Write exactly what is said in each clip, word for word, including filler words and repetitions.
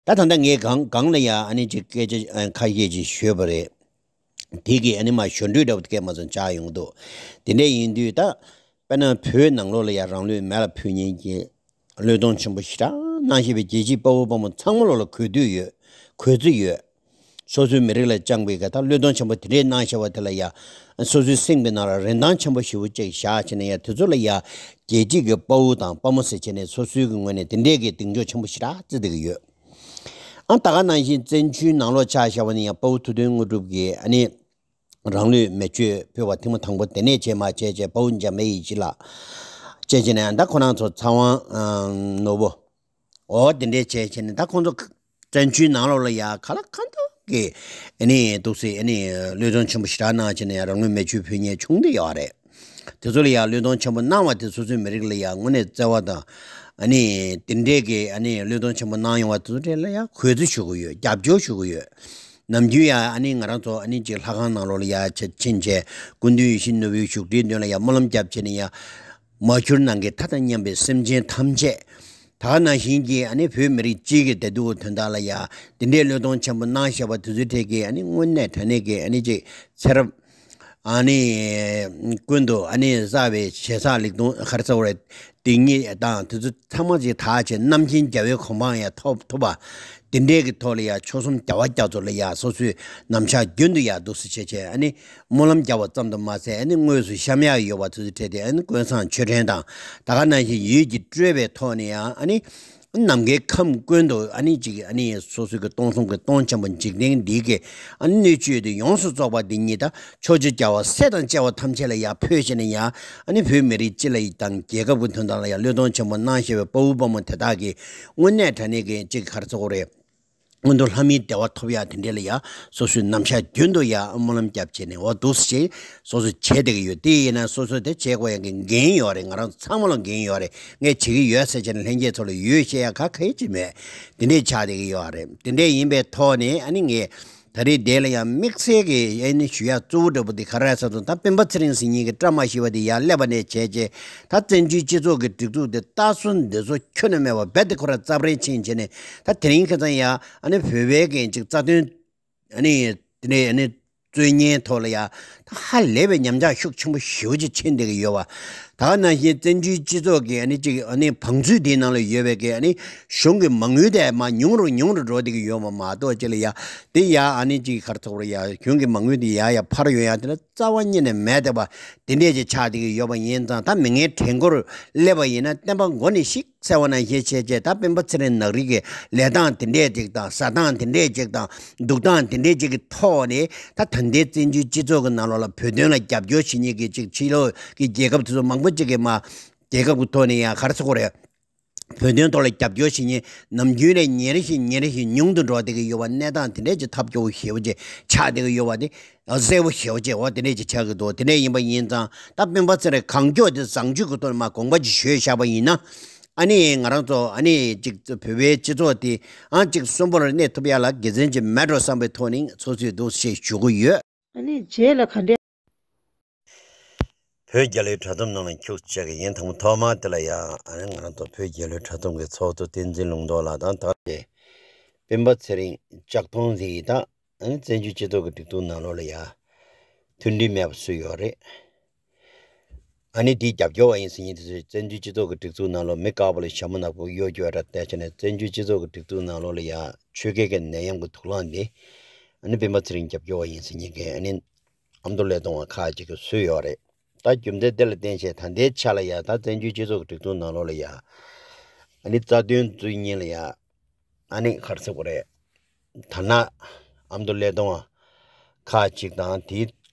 ད་ད་ལྟ་ངས་གང་གང་ལ་ཡ་ཨ་ནི་ཅིག་སྐད་ཆ་ཨ་ཁ་ཤས་ཅིག་ཤོད་པ་རེད། དེ་གི་ཨ་ནི་མ་ཞོར་འཕྲོས་འདྲ་བོ་དེ་སྐད་མ་ཚང་ཆགས་ཡོང་འདུག་དེ་འདྲ་ཡིན་དུས་ད་དཔེར་ན་བོད་ནང་ལོགས་ལ་ཡ་རང་ལུས་མེ་ལ་ཕུལ་མཁན་གྱི་བློས་གཏོང་ཆེན་པོ་ཞེ་དྲག་གནང་བཞིན་པའི་རྒྱལ་གཅེས་དཔའ་བོ་དཔའ་མོ་ཚང་མ་ལོགས་ལ་གུས་འདུད་ཡོད། གུས་བརྩི་ཡོད། སོ་སོའི་མི་རིགས་ལ་བཅངས་པའི་ག་ད་བློས་གཏོང་ཆེན་པོ་དེ་འདྲའི་གནང་བཞག་པ་དེ་ལ་ཡ། སོ་སོའི་སེམས་ཀྱི་ནང་ལ་རིན་ཐང་ཆེན་པོ་ཞེ་པོ་ཅིག་བཞག་བྱས་ནས་ཡ་དེ་ཚོ་ལ་ཡ། རྒྱལ་གཅེས་ཀྱི་དཔའ་བོ་དང་དཔའ་མོ་ཟེར་བྱས་ནས་སོ་སོའི་གི་ངོས་ནས་དེ་འདྲའི་གི་གདེང་འཇོག་ཆེན་པོ་ཞེ་དྲག་བརྩི་བསྡད་ཀྱི་ཡོད། ཨ་ད་ག་ནང་བཞིན་བཙན་བྱོལ་ནང་ལོགས་ཆ་བཞག་པ་ནི་ཡང་དཔའ་བོ་ཐུབ་བསྟན་དངོས་གྲུབ་ཀྱིས་ཨ་ནི་རང་ལུས་མེ་མཆོད་ཕུལ་བ་ཐེངས་མ་དང་པོ་དེ་ནས་བྱས་མ་བྱས་བྱས་དཔའ་བོ་འཇམ་དཔལ་ཡིད་བཞིན་ལགས་བྱས་བྱས་ནས་ད་ཁོ་རང་ཚོ་ཚེ་དབང་ནོར་བུ། འོ་དེ་འདྲས་བྱས་བྱས་ནས་ད་ཁོང་ཚོ་བཙན་བྱོལ་ནང་ལོགས་ལ་ཡ་ག་ལ་གང་འདུག་གི་ཨ་ནི་འདུག་སེ་ཨ་ནི་བློས་གཏོང་ཆེན་པོ་ཞེ་དྲག་གནང་བྱས་ནས་ཡ་རང་ལུས་མེ་མཆོད་ཕུལ་མཁན་བྱུང་བསྡད་ཡོད་རེད། དེ་ཚོ་ལ་ཡ་བློས་གཏོང་ཆེན་པོ་གནང་བ་དེ་སོ་སོའི་མི་རིགས་ལ་ཡ་དངོས་གནས་བརྩེ་བ་དང་ཨ་ནི་དེ་འདྲས་ཀྱི་ཨ་ནི་བློས་གཏོང་ཆེན་པོ་གནང་ཡོང་བ་དེ་ཚོ་གྲས་ལ་ཡ་གུས་བརྩི་ཞུ་གི་ཡོད། རྒྱབ་སྐྱོར་ཞུ་གི་ཡོད། ནམ་རྒྱུན་ཡ་ཨ་ནི་ང་རང་ཚོ་ཨ་ནི་ཅིག་ལྷ་ཁང་ནང་ལོགས་ལ་ཡ་ཆ་ཕྱིན་བྱས་སྐུ་མདུན་ཡིད་བཞིན་ནོར་བུའི་བཞུགས་ཁྲིའི་མདུན་ལ་ཡ་སྨོན་ལམ་བརྒྱབ་བྱས་ནས་ཡ། མ་གྱུར་ནམ་མཁའི་མཐའ་དང་མཉམ་པའི་སེམས་ཅན་ཐམས་ཅད། ད་ག་ནང་བཞིན་གྱི་ཨ་ནི་བོད་མི་རིགས་སྤྱི་གི་བདེ་སྡུག་དོན་དག་ལ་ཡ་དེ་འདྲའི་བློས་གཏོང་ཆེན་པོ་གནང་བཞག་པ་དེ་ཚོའི་གྲས་ཀྱི་ཨ་ནི་དངོས་གནས་དྲང་གནས་ཀྱི་ཨ་ནི་ཅིག་ཚེ་རབས་ཨ་ནི་ཀུན་ཏུ་ཨ་ནི་བསགས་པའི་ཞེ་སག་ལེགས་ལྟུང་ག་རེ་ཟེར་དགོས་རེད། དེ་ཉིད་དང་དེ་ཚོ་ཚང་མ་ཅིག་དག་བྱས་རྣམ་མཁྱེན་རྒྱལ་བའི་གོ་འཕང་ཡང་ཐོབ་ཐུབ་པ། དེ་འདྲའི་གི་ཐོག་ལ་ཡ་ཆོལ་གསུམ་རྒྱལ་བ་རྒྱ་མཚོ་ལ་ཡ་སོ་སོའི་ནམ་ཞག་རྒྱུན་དུ་ཡ་འདུག་སེ་བྱས་བྱས་ཨ་ནི་སྨོན་ལམ་རྒྱབ་པ་ཙམ་དུ་མ་ཟད་ཨ་ནི་དངོས་སུ་བཤམས་ཡག་ཡོད་པ་དེ་ཚོ་གྲས་དེ་ཨ་ནི་ཀུན་བཟང་མཆོད་སྤྲིན་དང་ད་ག་ནང་བཞིན་འོད་ཀྱི་སྤྲོས་པའི་ཐོག་ནས་ཡང་ཨ་ནི་ནམ་མཁའི་ཁམས་ཀུན་ཏུ་ཨ་ནི་ཅིག་ཨ་ནི་སོ་སོའི་གི་སྟོང་གསུམ་གྱི་སྟོང་ཆེན་པོ་འཇིག་རྟེན་འདི་གི་ཨ་ནི་སྣོད་བཅུད་དེ་ཡོངས་སུ་རྫོགས་པ་འདི་ཉིད་ད་ཕྱོགས་བཅུའི་རྒྱལ་བ་སྲས་དང་བཅས་པ་ཐམས་ཅད་ལ་ཡང་ཕུལ་བྱས་ནས་ཡང་ཨ་ནི་བོད་མི་རིགས་སྤྱི་ལ་ཡི་དང་རྒྱལ་ཁབ་ཀྱི་དོན་དག་ལ་ཡང་བློས་གཏོང་ཆེན་པོ་གནང་བཞིན་པའི་དཔའ་བོ་དཔའ་མོ་དེ་དག་གི་དངོས་གནས་དྲང་གནས་ཀྱི་ཅིག་ག་རེ་ཟེར་དགོས་རེད། སྔོན་དུ་ལྷ་མིའི་བདེ་བ་ཐོབ་ཡག་དེ་འདྲས་ལ་ཡང་སོ་སོའི་ནམ་ཞག་རྒྱུན་དུ་ཡང་སྨོན་ལམ་བརྒྱབ་བྱས་ནས་འོ་འདུག་སེ་སོ་སོ་བྱས་བསྡད་ཀྱི་ཡོད། དེ་ཡིན་ན་སོ་སོ་དེ་བྱེད་དགོས་ཡག་གི་འགན་ཡོད་རེད། ང་རང་ཚང་མ་ལ་འགན་ཡོད་རེད། ངས་བྱེད་ཀྱི་ཡོད་ཟེར་བྱས་ནས་ལྷན་རྒྱས་ཚོ་ལ་ཡོད་བཤད་ཡག་ག་གེ་ཅིག་མེད། དེ་འདྲས་ཆགས་བསྡད་ཀྱི་ཡོད་རེད། དེ་འདྲས་ཡིན་པའི་ཐོག་ནས་ཨ་ནི་ངས་ད་རེས་དེ་ལ་ཡང་དམིགས་བསལ་གྱི་ཨ་ནི་ཞུ་ཡག་གཙོ་བོ་འདྲ་པོ་དེ་ག་རེ་རེད་ཟེར་ན་ད་སྤེན་པ་ཚེ་རིང་ཟེར་མཁན་གྱི་བཀྲ་མ་ཤིས་པ་དེ་ཡར་སླེབས་པ་ནས་བྱས་རྗེས་ད་བཙན་བྱོལ་སྤྱི་ཚོགས་ཀྱི་སྒྲིག་འཛུགས་དེ་ལྟ་སྲོལ་འདི་ཚོ་ཁྱོན་ནས་མེད་པ་རྦད་དེ་ཁོ་རང་རྩབ་ཧྲལ་ཕྱིན་བྱས་ནས་ད་དེ་རིང་ཁ་སང་ཡང་ཨ་ནི་བོད་པའི་གི་ཅིག་རྩ་དོན་ཨ་ནི་དེ་ནས་ཨ་ནི་རྩོད་གཉེན་ཐོག་ལ་ཡང་ད་ཧ་ལས་པའི་ཉམས་ཆག་ཤུགས་ཆེན་པོ་ཞེ་པོ་ཅིག་ཕྱིན་བསྡད་ཀྱི་ཡོད་པ། ད་ག་ནང་བཞིན་བཙན་བྱོལ་སྤྱི་ཚོགས་ཀྱི་ཨ་ནི་ཅིག་ཨ་ནི་བང་མཛོད་དེའི་ནང་ལ་ཡོད་པའི་གི་ཨ་ནི་གཞུང་གི་མ་དངུལ་དེ་མར་ཉུང་རུ་ཉུང་རུ་འགྲོ་བསྡད་ཀྱི་ཡོད་པ་མ་གཏོགས་ཅིག་ལ་ཡ་དེ་ཡ་ཨ་ནི་ཅིག་ག་རེ་ཟེར་དགོས་རེད། ཡ་གཞུང་གི་མ་དངུལ་དེ་ཡ་ཡ་འཕར་ཡོང་ཡ་དེ་ལ་རྩ་བ་ཉིད་ནས་མེད་བསྡད་པ་དེ་འདྲས་ཅིག་ཆགས་བསྡད་ཀྱི་ཡོད་པ་ཡིན་ཙང་ད་མི་ངན་བྲན་བཀོལ་སླེབས་པ་ཡིན་ན་བསྟན་པ་མགོ་ནས་བཤིག་ཟེར་བ་ནང་བཞིན་བྱས་བྱས་ད་སྤེན་པ་ཚེ་རིང་ནག་རིག་གི་ལས་སྟངས་དེ་འདྲས་ཅིག་དང་ཟ་སྟངས་དེ་འདྲས་ཅིག་དང་འདུག་སྟངས་དེ་འདྲས་ཅིག་གི་ཐོག་ནས་ད་ད་ལྟའི་བཙན་བྱོལ་སྤྱི་ཚོགས་ཀྱི་ནང་ལོགས་ལ་བོད་དོན་ལ་རྒྱབ་སྐྱོར་བྱེད་མཁན་གྱི་ཅིག་ཕྱི་ལོགས་ཀྱི་རྒྱལ་ཁབ་དེ་ཚོ་མང་པོ་ཅིག་གིས་མ་རྒྱལ་ཁབ་ཀྱི་ཐོག་ནས་ཡང་ག་རེ་ཟེར་དགོས་རེད། བོད་དོན་ཐོག་ལ་རྒྱབ་སྐྱོར་བྱེད་མཁན་ནམ་རྒྱུན་ལས་ཉིན་རེ་བཞིན་ཉིན་རེ་བཞིན་ཉུང་དུ་འགྲོ་བསྡད་ཀྱི་ཡོད་པ་གནས་སྟངས་དེ་འདྲས་ཀྱི་ཐབས་སྐྱོ་བོ་ཞེ་པོ་ཅིག་ཆགས་བསྡད་ཀྱི་ཡོད་པ་དེ་གསལ་པོ་ཞེ་པོ་ཅིག་འོ་དེ་འདྲས་ཅིག་ཆགས་ཀྱི་འདུག་དེ་འདྲས་ཡིན་པ་ཡིན་ཙང་ད་སྤེན་པ་ཚེ་རིང་གང་མགྱོགས་དེ་བཟང་སྤྱོད་ཀྱི་ཐོག་ནས་མར་དགོངས་པ་ཅིག་ཞུས་བཞག་པ་ཡིན་ན་ཨ་ནི་ང་རང་ཚོ་ཨ་ནི་ཅིག་བོད་པའི་སྤྱི་ཚོགས་དེ་ཨང་ཅིག་གསོན་པོར་གནས་ཐུབ་ཡ་ལ་དགེ་མཚན་ཅིག་མེད་འགྲོ་བསམ་པའི་ཐོག་ནས་ཚོད་བསྲེ་འདུག་ཞེས་ཞུ་གི་ཡོད། ཨ་ནི་རྗེས་ལ་ག་འདྲས། བོད་རྒྱལ་ལོའི་དྲ་ཚོམས་ནང་ལ་འཁྱུག་ཅིག་ཡིན། དང་པོ་ཐོག་མ་དེ་ལ་ཡང་ཨ་ནི་ང་རང་ཚོ་བོད་རྒྱལ་ལོའི་དྲ་ཚོམས་ཀྱི་ཚོགས་གཙོ་བསྟན་འཛིན་ལུང་རྟོགས་ལགས་དང་ད་ལྟའི་སྤེན་པ་ཚེ་རིང་ལྕགས་མཐོང་ཟེར་ཡི་དང་ཨ་ནི་བཙན་བྱོལ་སྤྱི་ཚོགས་ཀྱི་སྒྲིག་འཛུགས་ནང་ལོགས་ལ་ཡང་མཐུན་སྒྲིལ་མེད་པ་སུ་ཡོད་རེད། ཨ་ནི་དེའི་རྒྱབ་སྐྱོར་བ་ཡིན་ཟེར་མཁན་དེ་ཚོས་བཙན་བྱོལ་སྤྱི་ཚོགས་ཀྱི་སྒྲིག་འཛུགས་ནང་ལོགས་མི་དཀར་པོ་ལ་ཞྭ་མོ་ནག་པོ་གཡོ་སྒྱུ་འདྲ་བལྟས་བྱས་ནས་བཙན་བྱོལ་སྤྱི་ཚོགས་ཀྱི་སྒྲིག་འཛུགས་ནང་ལོགས་ལ་ཡང་ཆོལ་ཁའི་གི་ནད་ཡམས་ཀྱི་དུག་རླངས་འདི་ཨ་ནི་སྤེན་པ་ཚེ་རིང་རྒྱབ་སྐྱོར་བ་ཡིན་ཟེར་མཁན་གྱི་ཨ་ནི་ཨ་མདོ་ཀླད་སྟོང་བ་ཁག་ཅིག་གིས་བཟོས་ཡོད་རེད། ད་རྒྱུ་མཚན་དེ་ལ་བརྟེན་བྱས་ད་ལྟའི་ཆ་ལ་ཡང་ད་བཙན་བྱོལ་སྤྱི་ཚོགས་ཀྱི་སྒྲིག་འཛུགས་ནང་ལོགས་ལ་ཡང་ཨ་ནི་རྩ་དོན་རྩོད་མཁན་ལ་ཡང་ཨ་ནི་ག་རེ་ཟེར་དགོས་རེད། ཐ་ན་ཨ་མདོ་ཀླད་སྟོང་བ་ཁག་ཅིག་དང་དེའི་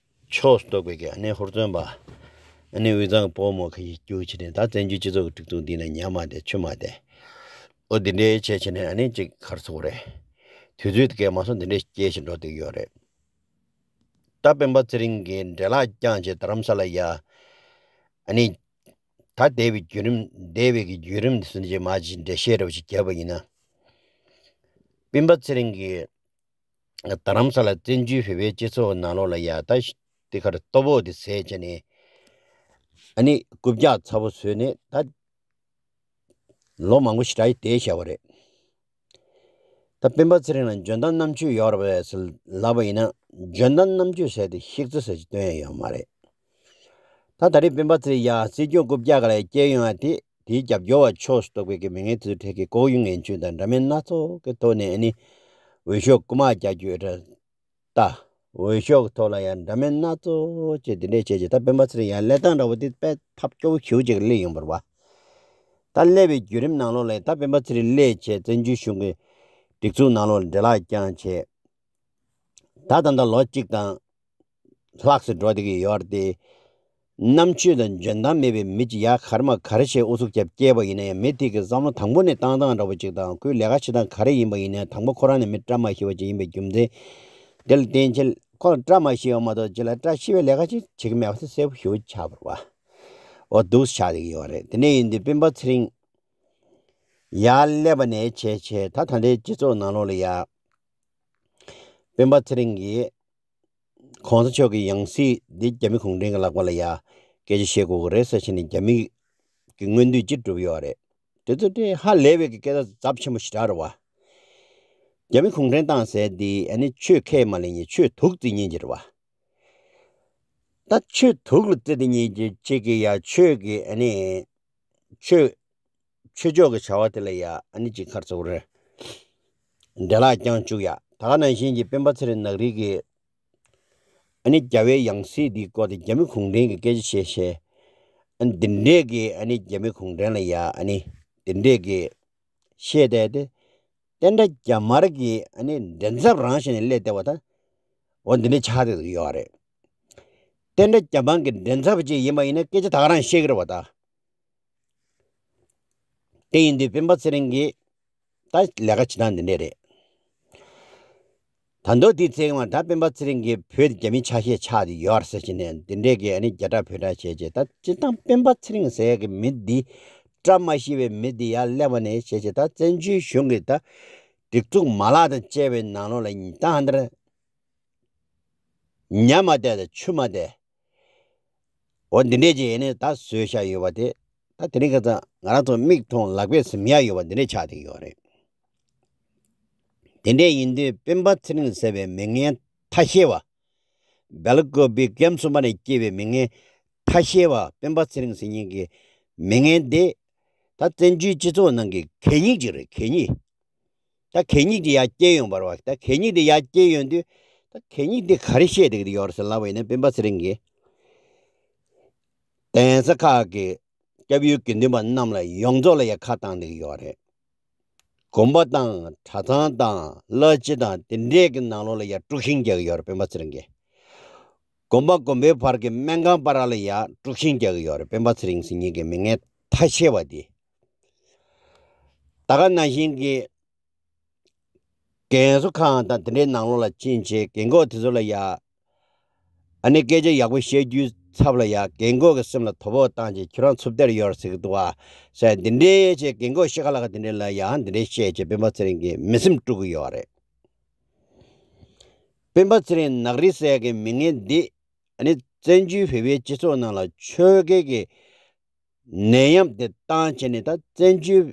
ཕྱོགས་སུ་གཏོགས་པའི་གི་ཨ་ནི་ཧུར་བརྩོན་པ་ཨ་ནི་དབུས་གཙང་གི་བུ་མོ་ཁ་ཤས་བསྐྱུར་བྱས་ནས་ད་བཙན་བྱོལ་སྤྱི་ཚོགས་ཀྱི་སྒྲིག་འཛུགས་འདི་ནས་ཉམས་མ་བསྡད་ཆུད་མ་བསྡད་ཨོ་འདི་འདྲའི་བྱས་བྱས་ནས་ཨ་ནི་ཅིག་ག་རེ་ཟེར་དགོས་རེད། དུས་ཚོད་དེ་གས་མ་སོང་འདི་འདྲའི་སྐྱེལ་བཞིན་འགྲོ་བསྡད་ཀྱི་ཡོད་རེད། ད་སྤེན་པ་ཚེ་རིང་གིས་འདྲེ་ལག་བརྐྱངས་བྱས་རྡ་རམ་ས་ལ་ཡ་ཨ་ནི་ད་འདས་པའི་བརྒྱུད་རིམ་འདས་པའི་གི་བརྒྱུད་རིམ་དེ་ཚོ་ནས་མར་ཅིག་འགྲེལ་བཤད་འདྲ་བོ་ཞིག་བརྒྱབ་པ་ཡིན་ན། སྤེན་པ་ཚེ་རིང་གིས་རྡ་རམ་ས་ལ་བཙན་བྱོལ་བོད་པའི་སྤྱི་ཚོགས་ནང་ལོགས་ལ་ཡ་ད་དེ་གར་ལྟོ་ཕོག་དེ་ཟས་བྱས་ནས་ཨ་ནི་རྐུབ་བཀྱག་ཚ་པོ་བཟོས་ནས་ད་ལོ་མང་པོ་ཞེ་དྲག་བསྡད་བཞག་པ་རེད། ད་སྤེན་པ་ཚེ་རིང་ལ་འཇོན་ཐང་རྣམ་དཔྱོད་ཡོད་རེད་པས་ཟེར་ལབ་པ་ཡིན་ན། འཇོན་ཐང་རྣམ་དཔྱོད་ཟེར་དེ་གཤེགས་རྩེ་ཟེར་ཅིག་སྟོན་ཡ་ཡོད་མ་རེད། ད་ད་རེས་སྤེན་པ་ཚེ་རིང་ཡ་སྲིད་སྐྱོང་རྐུབ་བཀྱག་ག་ལ་སྐྱེལ་ཡོང་ཡ་དེ། དེའི་རྒྱབ་སྐྱོར་བ་ཕྱོགས་སུ་གཏོགས་པའི་གི་མི་ངན་དེ་ཚོའི་གྲས་ཀྱི་ལྐོག་གཡུ་ངན་སྤྱོད་དང་འདྲ་མིན་སྣ་ཚོགས་ཀྱི་ཐོག་ནས་ཨ་ནི་འོས་ཤོག་རྐུ་མ་རྒྱག་རྒྱུ་འདྲ། ད་འོས་ཤོག་གི་ཐོག་ལ་ཡང་འདྲ་མིན་སྣ་ཚོགས་བྱས་དེ་འདྲས་བྱས་བྱས། ད་སྤེན་པ་ཚེ་རིང་ཡང་སླེབས་སྟངས་འདྲ་བོ་དེ་དཔེ་ཐབས་སྐྱོ་བོ་ཞེ་པོ་ཅིག་སླེབས་ཡོང་བ་རེད་པ། ད་སླེབས་པའི་བརྒྱུད་རིམ་ནང་ལོགས་ལ་ད་སྤེན་པ་ཚེ་རིང་སླེབས་བྱས་བཙན་བྱོལ་གཞུང་གི་སྒྲིག་འཛུགས་ནང་ལོགས་ལ་འདྲེ་ལག་བརྐྱངས་བྱས། ད་ད་ལྟ་ལོ་གཅིག་དང་ལྷག་ཙམ་འགྲོ་བསྡད་ཀྱི་ཡོད་རེད་དེ། རྣམ་དཔྱོད་དང་འཇོན་ཐང་མེད་པའི་མི་ཅིག་ཡ་ག་རེ་མ་ག་རེ་བྱས་ཨུ་ཚུགས་རྒྱབ་སྐྱེས་པ་ཡིན་ན་ཡང་། མི་དེ་གི་བསམ་བློ་དང་པོ་ནས་བཏང་སྟངས་འདྲ་བོ་ཅིག་དང་། ཁོའི་ལས་ཀ་བྱེད་སྟངས་ག་རེ་ཡིན་པ་ཡིན་ན་ཡང་། དང་པོ་ཁོ་རང་ནི་མི་བཀྲ་མ་ཤིས་པ་ཅིག་ཡིན་པའི་རྒྱུ་མཚན་དེ་ལ་བརྟེན་བྱས། ཁོ་ལ་བཀྲ་མ་ཤིས་པ་མ་གཏོགས་ཅིག་ལ་བཀྲ་ཤིས་པའི་ལས་ཀ་ཅིག་བྱེད་ཀྱི་མེད་པ་དེ་གསལ་པོ་ཞེ་པོ་ཆགས་པ་རེད་པ། འོ་འདུག་ཆགས་བསྡད་ཀྱི་ཡོད་རེད། དེ་ནས་ཡིན་དུས་སྤེན་པ་ཚེ་རིང་ཡར་སླེབས་པ་ནས་བྱས་བྱས་ད་ད་ལྟའི་སྤྱི་ཚོགས་ནང་ལོགས་ལ་ཡ་སྤེན་པ་ཚེ་རིང་གིས་གོང་ས་མཆོག་གི་ཡང་སྲིད་འདི་རྒྱ་མི་གུང་ཁྲན་གྱི་ལག་པ་ལ་ཡ་སྐད་ཆ་བཤད་དགོས་ཀྱི་རེད་ཟེར་བྱས་ནས། རྒྱ་མི་གི་མངོན་འདོད་ཅིག་བསྒྲུབས་ཡོད་རེད། དེ་ཚོ་དེ་ཧ་ལས་པའི་གི་སྐད་ཆ་ཚབས་ཆེན་པོ་ཞེ་དྲག་རེད་པ། རྒྱ་མི་གུང་ཁྲན་ཏང་ཟེར་འདི་ཨ་ནི་ཆོས་ཁས་མ་ལེན་མཁན། ཆོས་དུག་རྩི་མཁན་ཅིག་རེད་པ། ད་ཆོས་དུག་ལ་རྩི་དེ་མཁན་ཅིག་ཅིག་གིས་ཡ་ཆོས་ཀྱི་ཨ་ནི་ཆོས་ཆོས་ཕྱོགས་ཀྱི་བྱ་བ་དེ་ལ་ཡ་ཨ་ནི་ཅིག་ག་རེ་ཟེར་དགོས་རེད། འདྲེ་ལག་བརྐྱངས་བཅུག་ཡ། ད་ག་ནང་བཞིན་གྱི་སྤེན་པ་ཚེ་རིང་ནག་རིལ་གྱིས་ཨ་ནི་རྒྱལ་བའི་ཡང་སྲིད་འདིའི་སྐོར་དེ་རྒྱ་མི་གུང་ཁྲན་གྱི་སྐད་ཆ་བཤད་བཤད། ཨ་ནི་འདི་འདྲས་ཀྱི་ཨ་ནི་རྒྱ་མི་གུང་ཁྲན་ལ་ཡ་ཨ་ནི་འདི་འདྲས་ཀྱི་བཤད་བསྡད་དེ། བསྟན་དགྲ་རྒྱ་དམར་གྱི་ཨ་ནི་མགྲིན་ཚབ་རང་བྱས་ནས་སླེབས་བསྡད་པ་དང་། འོ་འདི་འདྲས་ཆགས་བསྡད་ཡོད་རེད། བསྟན་དགྲ་རྒྱ་དམར་གྱི་མགྲིན་ཚབ་ཅིག་ཡིན་པ་ཡིན་ན་སྐད་ཆ་ད་ག་རང་བཤད་ཀྱི་རེད་པ་ད། དེ་ཡིན་དུས་སྤེན་པ་ཚེ་རིང་གིས་ད་ལས་ཀ་བྱེད་སྟངས་འདི་འདྲས་རེད། ད་མདོ་དེའི་ཚེ་མ་ད་སྤེན་པ་ཚེ་རིང་གིས་བོད་དེ་རྒྱ་མིའི་ཆ་ཤས་ཆགས་ཏེ་ཡོད་རེད་ཟེར་བྱས་ནས་འདི་འདྲས་ཀྱི་ཨ་ནི་རྒྱ་གྲགས་བོད་གྲགས་བྱས་བྱས། ད་སྤྱིར་བཏང་སྤེན་པ་ཚེ་རིང་ཟེར་ཡག་གི་མི་འདི་བཀྲ་མ་ཤིས་པའི་མི་འདི་ཡར་སླེབས་པ་ནས་བྱས་བྱས། ད་བཙན་བྱོལ་གཞུང་གི་ད་སྒྲིག་འཛུགས་མ་ལག་དང་བཅས་པའི་ནང་ལོགས་ལ་ད་ཧ་འདིར་ཉ་མ་བསྡད་དང་ཆུ་མ་བསྡད། འོ་འདི་འདྲས་ཀྱི་ཨ་ནི་ད་བཟོས་བཞག་ཡོད་པ་དེ། ད་དེ་རིང་ཁ་སང་ང་རང་ཚོ་མིག་མཐོང་ལག་པས་ཟིན་ཡག་ཡོད་པ་འདི་འདྲས་ཆགས་བསྡད་ཀྱི་ཡོད་རེད། དེ་འདྲས་ཡིན་དུས་སྤེན་པ་ཚེ་རིང་ཟེར་བའི་མི་ངན་ཐ་ཤལ་བ། སྦེལ་ཀོབ་པའི་ཀེམ་གསུམ་པ་ནས་སྐྱེས་པའི་མི་ངན་ཐ་ཤལ་བ་སྤེན་པ་ཚེ་རིང་ཟེར་མཁན་གྱི་མི་ངན་དེ་ད་བཙན་བྱོལ་སྤྱི་ཚོགས་ནང་གི་གད་སྙིགས་ཅིག་རེད། གད་སྙིགས། ད་གད་སྙིགས་དེ་ཡར་སྐྱེལ་ཡོང་བ་རེད་པ། ད་གད་སྙིགས་དེ་ཡར་སྐྱེལ་ཡོང་དུས། ད་གད་སྙིགས་དེ་ག་རེ་བཤད་བསྡད་ཀྱི་ཡོད་རེད་ཟེར་ལབ་པ་ཡིན་ན། སྤེན་པ་ཚེ་རིང་གིས་གདན་ས་ཁག་གི་སྐྱབས་ཡུལ་དགེ་འདུན་པ་རྣམས་ལ་ཡོངས་རྫོགས་ལ་ཡ་ཁ་བཏང་བསྡད་ཀྱི་ཡོད་རེད། དགོན་པ་དང་གྲྭ་ཚང་དང་གླ་སྤྱི་དང་དེ་འདྲས་ཀྱི་ནང་ལོགས་ལ་ཡ་དཀྲུག་ཤིང་རྒྱག་གི་ཡོད་རེད། སྤེན་པ་ཚེ་རིང་གིས། དགོན་པ་དགོན་པའི་བར་གྱི་སྨན་ཁང་བར་ལ་ཡ་དཀྲུག་ཤིང་རྒྱག་གི་ཡོད་རེད། སྤེན་པ་ཚེ་རིང་ཟེར་མཁན་གྱི་མི་ངན་ཐ་ཤལ་བ་དེ། ད་ག་ནང་བཞིན་གྱི་རྒན་གསོ་ཁང་དང་དེ་འདྲའི་ནང་ལོགས་ལ་ཕྱིན་བྱས། རྒན་གོག་དེ་ཚོ་ལ་ཡ་ཨ་ནི་སྐད་ཆ་ཡག་པོ་བཤད་རྒྱུའི་ཚབ་ལ་ཡ་རྒན་གོག་གི་སེམས་ལ་དོ་ཕོག་བཏང་བྱས། ཁྱོད་རང་འཚུབ་སྟེར་ཡོད་ཟེར་གྱི་འདུག་པ་ཟེར། འདི་འདྲའི་བྱས་རྒན་གོག་ཤི་ཁ་ལ་ཁ་དེ་འདྲའི་ལ་ཡ་འདི་འདྲའི་བཤད་བྱས་སྤེན་པ་ཚེ་རིང་གི་མི་སེམས་དཀྲུག་གི་ཡོད་རེད། སྤེན་པ་ཚེ་རིང་ནག་རིལ་ཟེར་གྱི་མི་ངན་འདི་ཨ་ནི་བཙན་བྱོལ་བོད་པའི་སྤྱི་ཚོགས་ནང་ལ་ཆོལ་ཁའི་གི་ནད་ཡམས་དེ་བཏང་བྱས་ནས། ད་བཙན་བྱོལ་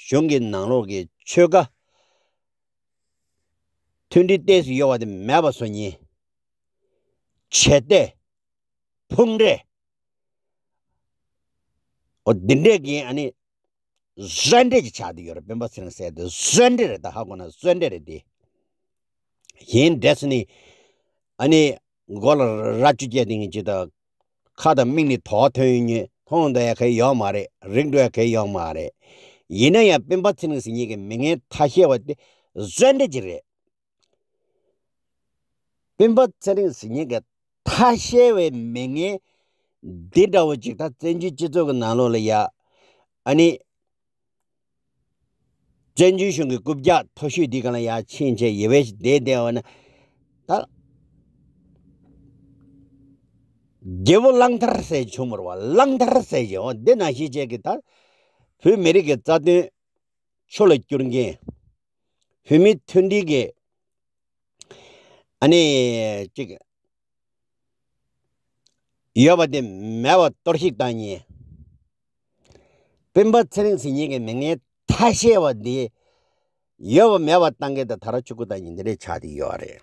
གཞུང་གི་ནང་ལོགས་ཀྱི་ཆོལ་ཁ་མཐུན་སྒྲིལ་ཏོག་ཙམ་ཡོད་པ་དེ་མེད་པ་བཟོ་མཁན། བྱེད་གཏེ། ཕུང་འདྲེ། འོ་འདི་འདྲས་ཀྱི་ཨ་ནི་བཟོ་འདྲེ་ཅིག་ཆགས་བསྡད་ཡོད་རེད། སྤེན་པ་ཚེ་རིང་ཟེར་དེ་བཟོ་འདྲེ་རེད། ད་ཧ་གོ་ན་བཟོ་འདྲེ་རེད་དེ། གཞན་འདྲེ་ཟེར་ནི་ཨ་ནི་མགོ་ལ་རྭ་ཅོ་བརྒྱབ་བསྡད་མཁན་ཅིག་དང་། ཁ་དང་མིག་ནས་དོག་ཐོན་མཁན། མཐོང་འདོད་ཡ་གང་ཡང་ཡོད་མ་རེད། རིག་འགྲོ་ཡ་གང་ཡང་ཡོད་མ་རེད། ཡིན་ན་ཡང་སྤེན་པ་ཚེ་རིང་ཟེར་མཁན་གྱི་མི་ངན་ཐ་ཤལ་བ་དེ་བཟོ་འདྲེ་ཅིག་རེད། སྤེན་པ་ཚེ་རིང་ཟེར་མཁན་གྱི་ཐ་ཤལ་བའི་མི་ངན་འདི་འདྲ་བོ་ཅིག་ད་བཙན་བྱོལ་སྤྱི་ཚོགས་ཀྱི་ནང་ལོགས་ལ་ཡ་ཨ་ནི་བཙན་བྱོལ་གཞུང་གི་རྐུབ་བཀྱག་མཐོ་ཤོས་འདི་སྒང་ལ་ཡ་ཕྱིན་བྱས་ཡོད་པའི་བསྡད་བསྡད་པ་ན། ད་རྒྱལ་པོ་གླང་དར་ཟེར་བྱུང་བ་རེད་པ། གླང་དར་ཟེར་གྱི། འོ་འདི་ནང་བཞིན་བྱས་ཀྱི་ད་བོད་མི་རིགས་ཀྱི་རྩ་དོན་ཆུ་ལ་བསྐྱུར་མཁན། བོད་མིའི་མཐུན་སྒྲིལ་གྱི་ཨ་ནི་ཅིག་ཡོད་པ་དེ་མེད་པ་གཏོར་བཤིག་བཏང་མཁན། སྤེན་པ་ཚེ་རིང་ཟེར་མཁན་གྱི་མི་ངན་ཐ་ཤལ་བ་འདི་ ཡོད་པ་མེད་པ་བཏང་མཁན་དང་དར་ཆུ་ཁུ་བཏང་མཁན་འདི་འདྲས་ཆགས་བསྡད་ཡོད་རེད།